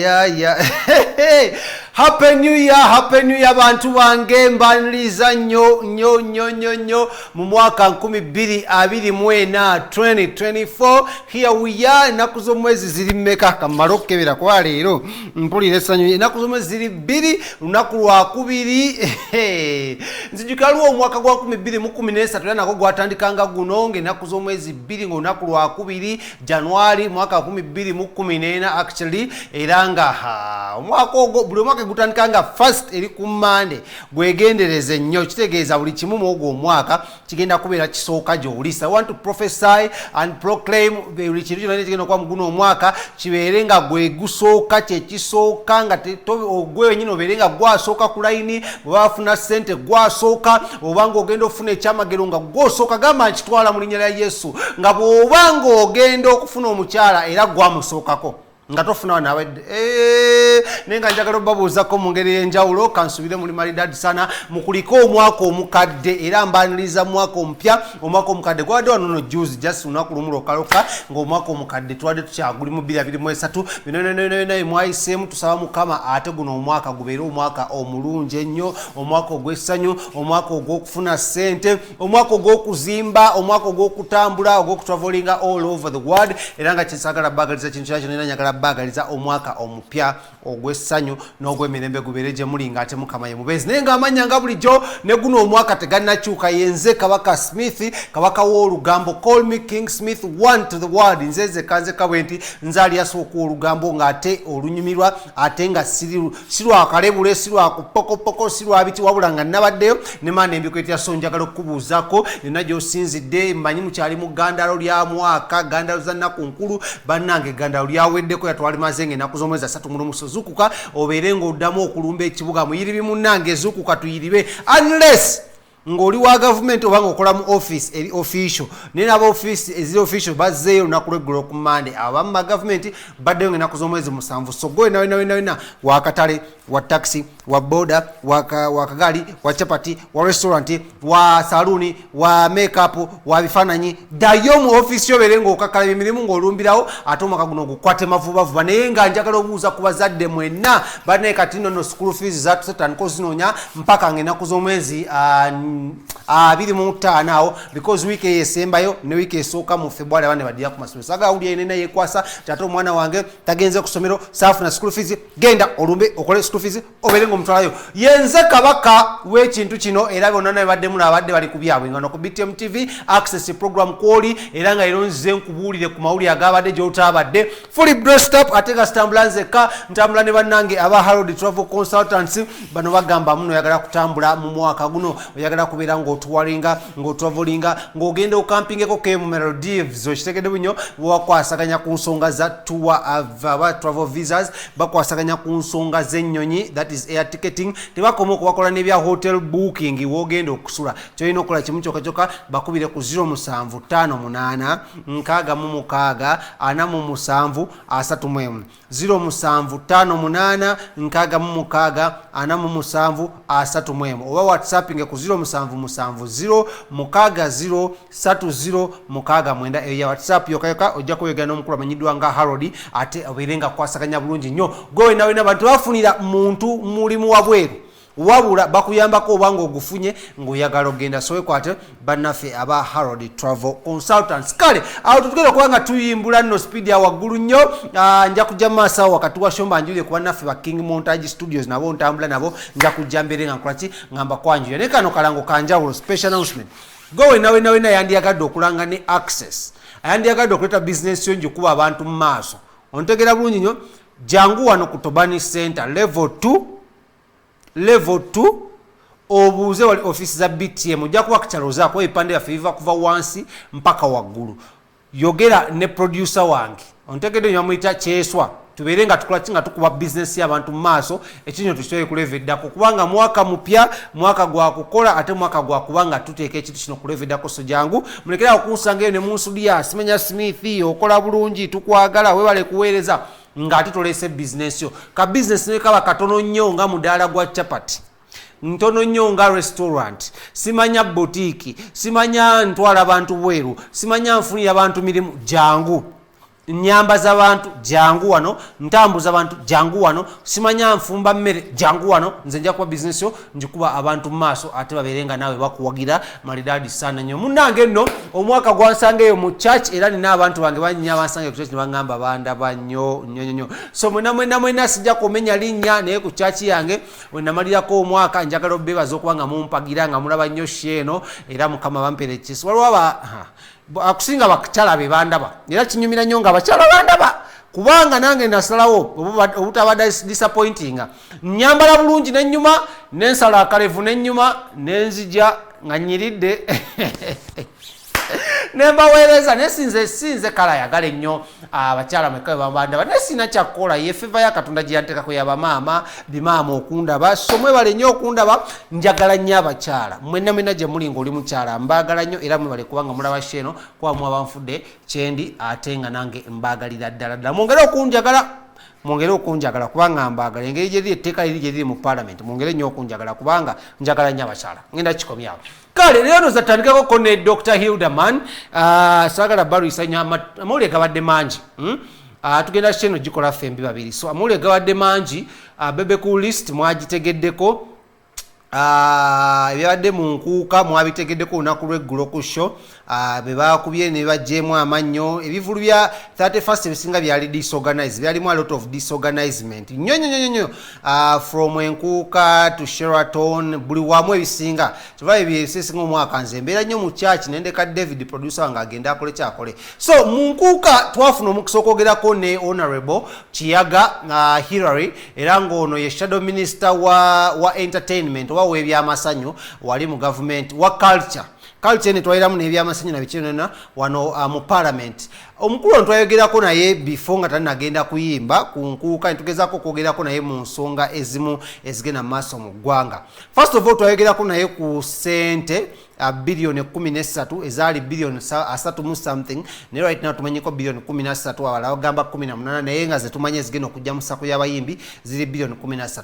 Ya, happy New Year, happy New Year, bantu bange. Mbaniriza nnyo nnyo nnyo nnyo nnyo mu mwaka 2024, 2024. Here we are. Ennaku z'omwezi ziri mmeka? Kamale okukebera, kuba leero mpulira essanyu. Ennaku z'omwezi ziri 2, lunaku lwakubiri. Nzijukira lwo omwaka gwa 2013, era nagwo gwatandikanga guno ng'ennaku z'omwezi 2, ng'olunaku lwakubiri January, mwaka 2014 actually. Era nga omwaka ogwo, buli omwaka gutandika nga first eri ku Mande, gwegendereze nnyo. Kitegeeza buli kimu mu ogwo omwaka kigenda kubeera kisooka gy'oli. So I want to prophesy and proclaim, buli kintu kyonna ekigenda okuba mu guno omwaka kibeere nga gwe gusooka, kyekisooka, nga gwe wenyini obeere nga gwasooka ku layini. Bwe bafuna ssente, gwasooka. Oba nga ogenda okufuna ekyamagero, nga gwosooka. Gamba, "Nkitwala mu linnya lya Yesu." Nga bw'oba ng'ogenda okufuna omukyala, era gwamusookako, nga tofuna wano awedde. Naye nga njagala obabuuzako mu ngeri ey'enjawulo, kansubire muli malidadi sana, mukuliko omwaka omukadde, era mbaniriza mwaka omupya. Omwaka omukadde gwabadde wano no juzi, just lunaku lumu lwokka, ng'omwaka omukadde tubadde tukyaguli mu 2023. Bino byonna mwayiseemu, tusaba Mukama ate guno omwaka gubeere omwaka omulungi ennyo, omwaka ogw'essanyu, omwaka ogw'okufuna ssente, omwaka ogw'okuzimba, omwaka ogw'okutambula, ogw'okutravelinga all over the world. Era nga kyensagala bagaliza kintu kyakyo, nera njagala bagaliza omwaka omupya ogw'essanyu n'ogw'emirembe, gubeere gye muli, nga ate Mukama ye mubeezi. Naye ng'amanya nga bulijjo ne guno omwaka tegannakyuka, yenze Kabaka Smith, kabaka w'olugambo. Call me King Smith, one to the world. Nze nzeka nzeka bwe nti nze ali asooka olugambo, ng'ate olunyumirwa, ate nga si lwakalebule, si lwakupokopoko, si lwa biti, wabula nga nabaddeyo ne maana embikwetya. So njagala okukubuuzaako yonna gy'osinzidde. Mmanyi mukyali mu gandalo lya mwaka, gandalo za nnaku nkulu. Bannange, gandalo lyaweddeko, yatwalimaze nga ennaku z'omwezi 31. Zukuka obeere ng'oddamu okulumba ekibuga. Muyiribi munnange, zukuka tuyiribe, unless ng'oli wa gavumenti oba ng'okola mu office eri official. Naye n'aba office eziri official bazzeeyo olunaku lweggulo ku Mande. Abamu ba gavumenti baddeyo ng'ennaku z'omwezi 7. So gwe wena wena wena wena wa katale, wa taxi, wa boda, wa kagaali, wa chapati, wa restaurant, wa saluuni, wa makeup, wa bifaananyi, ddayo mu office yobeere ng'okakalaba emirimu ng'olumbirawo, ate omwaka guno gukwate mavubavuba. Naye nga njagala obuuza ku bazadde mwenna bannaye, kati nno school fees zatutandika ozinoonya mpaka ng'ennaku z'omwezi 25 awo, because wiiki eyo esembayo ne wiiki esooka mu February abaana baddira ku masomero. Saagala wulira yenena yekwasa nti ate omwana wange tagenze ku ssomero, saafuna school fees. Genda olumbe okole school fees, obeere ng'omutwalayo. Yenze kabaka w'ekintu kino, era bonna ne baddemu abadde bali ku byabwe nga no ku BTM TV Access program kwoli. Era nga leero nzize nkubuulire ku mawulire agabadde gy'otaabadde, fully dressed up, ate nga sitambula nzekka, ntambula ne bannange aba Harold Travel Consultants. Bano bagamba muno, oyagala kutambula mu mwaka guno, oyagala kubeera ng'otouringa, ng'otravelinga, ng'ogenda okampingeko ke mu Maldives, okitegedde bunyo. Bakwasaganya ku nsonga za tour, aba travel visas, bakwasaganya ku nsonga z'ennyonyi, that is air ticketing. Tebakoma okubakola n'ebya hotel booking, w'ogenda okusula. Kyolina okukola kimu kyokka kyokka, bakubire ku 0758 66 47 31, 0758 66 47 31, oba whatsappinge ku 0770 60 30 69. Eyo ya WhatsApp yokka yokka. Ojja kweyogera n'omukulu amanyiddwa nga Harold, ate obeere nga kwasaganya bulungi nnyo. Gwe wena wena, bantu bafunira muntu mulimu wabweru, wabula bakuyambako oba ng'ogufunye ng'oyagala ogenda. So wekwate bannaffe aba Harold Travel Consultants. Kale awo tutugenda okuba nga tuyimbula nno speed ya waggulu nnyo. Nja kujja mu maaso awo wakati wa shomba njulire ku bannaffe ba King Montage Studios, nabo ntambula nabo, nja kujja mbeere nga nkolaki, nga mbakwanjulira. Naye kano kalango kanjawulo, special announcement. Gwe wena wena wena yandiyagadde okulanga ne Access, ayandiyagadde okuleeta bizinesi yo ngikuba abantu mu maaso, ontegera bulungi nnyo, jangu wano ku Tobani Center, level 2, level 2, obuuze wali ofisi za BTM. Ojja kuba kukyalozaako ebipande byaffe biva kuva wansi mpaka waggulu. Yogera ne producer wange, ontegedde nyo, bamuyita Kyeswa, tubeere nga tukola ki, nga tukuba bizinesi y'abantu mu maaso. Ekinyo tukitwale ku level eddako, kubanga mwaka mupya, mwaka gwa kukola, ate mwaka gwa kuba nga tuteeka ekintu kino ku level eddako. So jangu, mulekerawo kunsanga eyo ne munsudiya, simenya Smith, okola bulungi, tukwagala, webale kuweereza, ng'ate toleese bizinesi yo. Ka bizinesi ne kaba katono nnyo nga mudaala gwa chapati, ntono nnyo nga restaurant, simanya boutique, simanya ntwala bantu bweru, simanya nfunira bantu mirimu, jangu. Nyambaza bantu, jangu wano. Ntambuza bantu, jangu wano. Simanya nfumba mmere, jangu wano. Nze nja kuba bizinesi yo njikuba abantu mu maaso, ate babeere nga naawe bakuwagira malidaadi sana nnyo. Munnange nno omwaka gwansanga eyo mu church, era nina abantu bange bangi nnyo abansanga ku church ne baŋŋamba bandaba nnyo nnyo nnyo nnyo. So mwena mwena mwena, sijja kumenya linnya, naye ku church yange we namalirako omwaka, njagala obeebaza okuba nga mumpagira, nga mulaba nnyo show eno, era Mukama bampeera ekisa. Waliwo akusinga bakyala be bandaba, era kinyumira nnyo nga abakyala bandaba, kubanga nange nasalawo obutaba disappointinga. Nyambala bulungi nenyuma, nensala akalevu nenyuma, nenzija nga nyiridde nembaweereza. Naye sinze kale ayagala ennyo abakyala mweka bebandaba, naye sina kyakukola, ye favour ya Katonda gye yanteekako yabamaama bimaama okundaba. So mwebale nnyo okundaba, njagala nnyo abakyala mwenna mwenna gye muli. Ngaoli mukyala, mbaagala nnyo, era mwebale kubanga mulaba show eno, kuba mwaba nfudde kyendi, ate nga nange mbaagalira ddala ddala. Mwongere okunjagala, mwongere okunjagala, kubanga mbaagala. Engeri gyeriri, etteeka liri gyeriri mu Parliament, mwongere nnyo okunjagala kubanga njagala nnyo abakyala. Ngenda kikomyawo. Kale leero noza tutandikako ne Dr Hilderman. Saagala balwisa nnyo, amawulire gabadde mangi, Tugenda show eno gikola ffembi babiri, so amawulire gabadde mangi. Bebe Cool list mwagitegeddeko. Ebyabadde mu Nkuuka mwabitegeddeko olunaku lw'eggulo ku show, be bakubye ne baggyemu amannyo. Ebivulu bya 31st ebisinga byali disorganized, byalimu a lot of disorganizement nnyo nnyo nnyo nnyo, from Enkuuka to Sheraton, buli wamu ebisinga. Kyova ebyo ebisinga omwaka nze mbeera nnyo mu church, nendeka David producer wange agende akole kyakole. So mu Nkuuka twafuna omukisa okwogerako ne Honorable Kiyaga Hillary, era ng'ono ye shadow minister wa entertainment oba w'ebyamasanyu wali mu government, wa culture. Culture ene twaliramu n'ebyamasanyu na biki byonna wano mu Parliament. Omukulu ono twayogerako naye before nga talinagenda kuyimba ku Nkuuka, netugezaako okwogerako naye mu nsonga ezimu ezigenda mu maaso mu ggwanga. First of all, twayogerako naye ku sente 13 biliyoni ezaali 30 biliyoni mu something, naye right now tumanyiko 13 biliyoni, abalala bagamba 18, naye nga zetumanyi ezigenda okujja mu SACCO y'abayimbi ziri 13 biliyoni.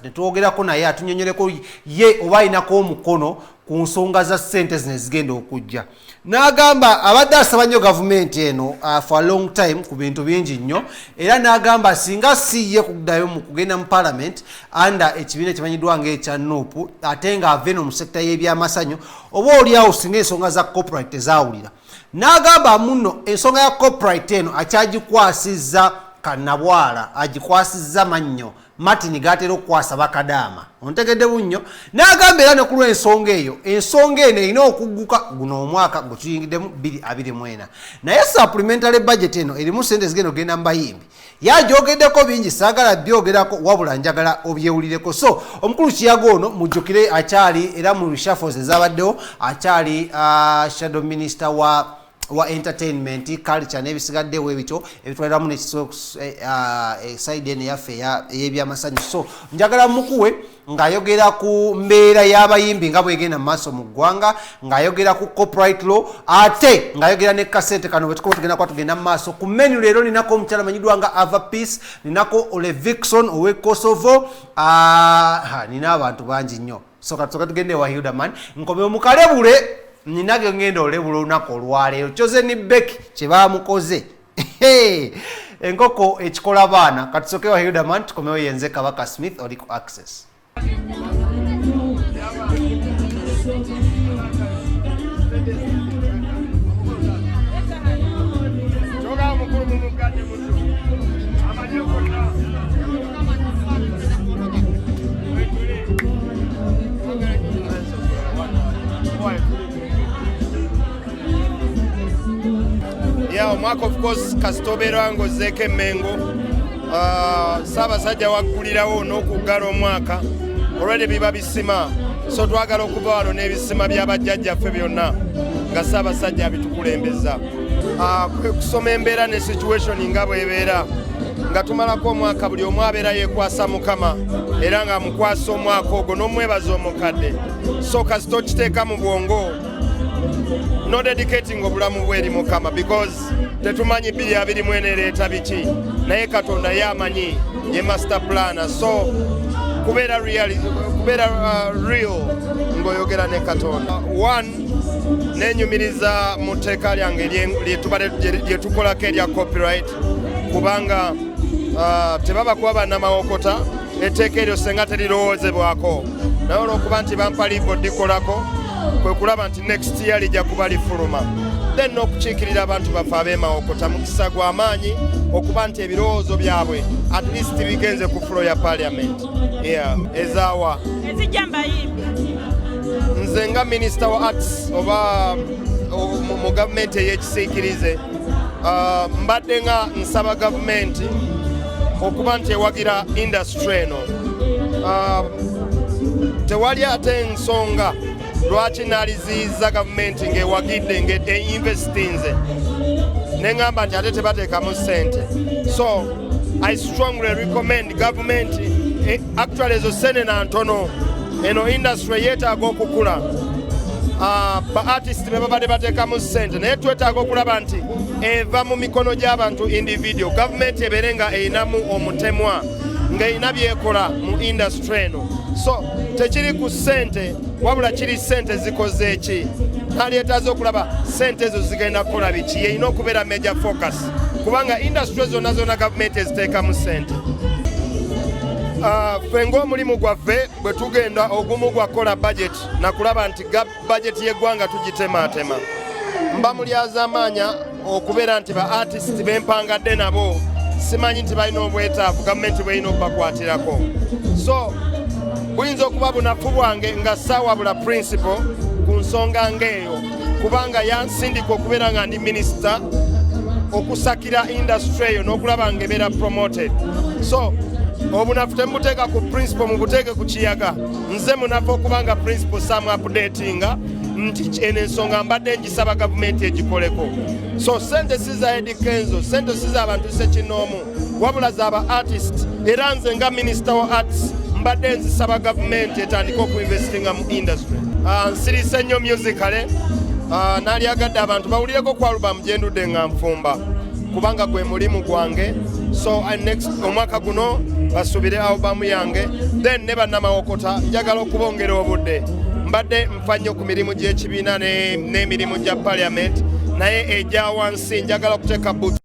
Netwogerako naye atunyonyoleko ye oba alinako omukono ku nsonga za ssente zino ezigenda okujja. N'agamba abadde asaba nnyo gavumenti eno for a long time ku bintu bingi nnyo, era n'agamba singa si ye kuddayo mu kugenda mu Parliament under ekibiina ekimanyiddwa ng'ekya NUP, ate ng'ava eno mu sector y'ebyamasanyu, oba oliawo singa ensonga za copyright tezaawulira. N'agamba muno ensonga ya copyright eno akyagikwasizza kannabwala, agikwasizza mannyo Martin gatera okukwasa bakadaama, ontegedde bunnyo. N'agamba era ne ku lw'ensonga eyo, ensonga eno erina okugguka guno omwaka gwe tuyingiddemu 2024, naye supplementary budget eno erimu sente zigenda okugenda mu bayimbi. Yagyogeddeko bingi, saagala byogerako, wabula njagala obyewulireko. So omukulu Kiyaga ono mujjukire akyali era mu reshuffles ezabaddewo, akyali shadow minister wa entertainment, culture n'ebisigaddewo ebityo ebitwaliramu neside eno eyaffe ey'ebyamasanyu. So njagala mukuwe ng'ayogera ku mbeera y'abayimbi nga bwegenda mu maaso mu ggwanga, ng'ayogera ku copyright law, ate ng'ayogera ne kasente kano. Bwe tukuba tugenda kuba tugenda mu maaso ku menu leero, ninako omukyala amanyiddwa nga Ava Peace, ninako Ole Vixon owe Kosovo, nina abantu bangi nnyo. So katusoka tugende ewa Hilderman, nkomewo mukalebule. Nina ge ngenda olebula olunaku olwaleero. Chosen Becky kye bamukoze enkoko ekikola baana. Katusoke wa Hilderman, tukomewo. Yenze Kabaka Smith, oli ku Access. Kyoga omukulu mumugadde muto amanye konna wetule. Ya omwaka, of course, kasita obeera ng'ozzeeko emmengo. Ssaabasajja waggulirawo n'okuggala omwaka, olwedde biba bisima, so twagala okuva wano n'ebisima by'abajjajjaffe byonna nga Ssaabasajja abitukulembeza. Kwe kusoma embeera ne situation nga bw'ebeera nga tumalako omwaka, buli omu abeera yeekwasa Mukama era ng'amukwasa omwaka ogwo n'omwebaza omukadde. So kasita okiteeka mu bwongo no dedicating obulamu bwe eri Mukama, because tetumanyi 2024 ereeta biki, naye Katonda ye amanyi, ye master planner. So kubeera real, kubeera real ng'oyogera ne Katonda. One, nenyumiriza mu tteeka lyange lye tukolako erya copyright. Kubanga tebaba kuba bannamawokota, etteeka eryo senga terirowoozebwako, naye olwokuba nti bampa leave odikolako, kwe kulaba nti next year lijja kuba lifuluma. Then n'okukiikirira abantu baffe ab'emawokota, mukisa gw'amaanyi okuba nti ebirowoozo byabwe at least bigenze ku floor ya parliament. Yeah. Ezaawa? Ezijja mbayimbi. Nze nga minisita wa arts oba mu gavumenti ey'ekisiikirize, mbadde nga nsaba gavumenti okuba nti ewagira industry eno. Tewali ate ensonga lwaki naliziyiza gavumenti ng'ewagidde, ng'einvestinze, neŋŋamba nti ate tebateekamu ssente. So I strongly recommend gavumenti, actually ezo ssente na ntono, eno industry yeetaaga okukula. Ba artist be babadde bateekamu ssente, naye twetaaga okulaba nti eva mu mikono gy'abantu individual. Gavumenti ebeere nga erinamu omutemwa, ng'erina byekola mu industry eno. So tekiri ku ssente, wabula kiri ssente zikoze eki? Nalyetaaza okulaba ssente ezo zigenda kukola biki. Yerina okubeera major focus, kubanga industry zonna zonna gavumenti eziteekamu ssente. Ffe ng'omulimu gwaffe bwe tugenda ogumu gwakukola budget, nakulaba nti budget y'eggwanga tugitemaatema. Mba mulyazaamaanya okubeera nti ba artist bempangadde nabo simanyi nti balina obwetaavu gavumenti bwerina okubakwatirako. So buyinza okuba bunafu bwange nga saawabula principal ku nsonga ng'eyo, kubanga yansindika okubeera nga ndi minisita okusakira industry eyo n'okulaba nga ebeera promoted. So obunafu temubuteeka ku principal, mubuteeke ku kiyaga. Nze munafu okubanga principal samu updatinga nti eno ensonga mbadde ngisaba gavumenti egikoleko. So sente si za Eddy Kenzo, sente si za bantu sekinoomu, wabula zaba artist. Era nze nga minisita wa arts mbadde nzisaba gavumenti etandike okuinvestinga mu industry. Nsirise nnyo musically. Nalyagadde abantu bawulireko ku album gye ndudde nga nfumba, kubanga gwe mulimu gwange. So next omwaka guno basuubire albamu yange. Then ne bannamawokota njagala okubongera obudde. Mbadde nfa nnyo ku mirimu gy'ekibiina n'emirimu gya parliament, naye egya wansi njagala okuteeka boots.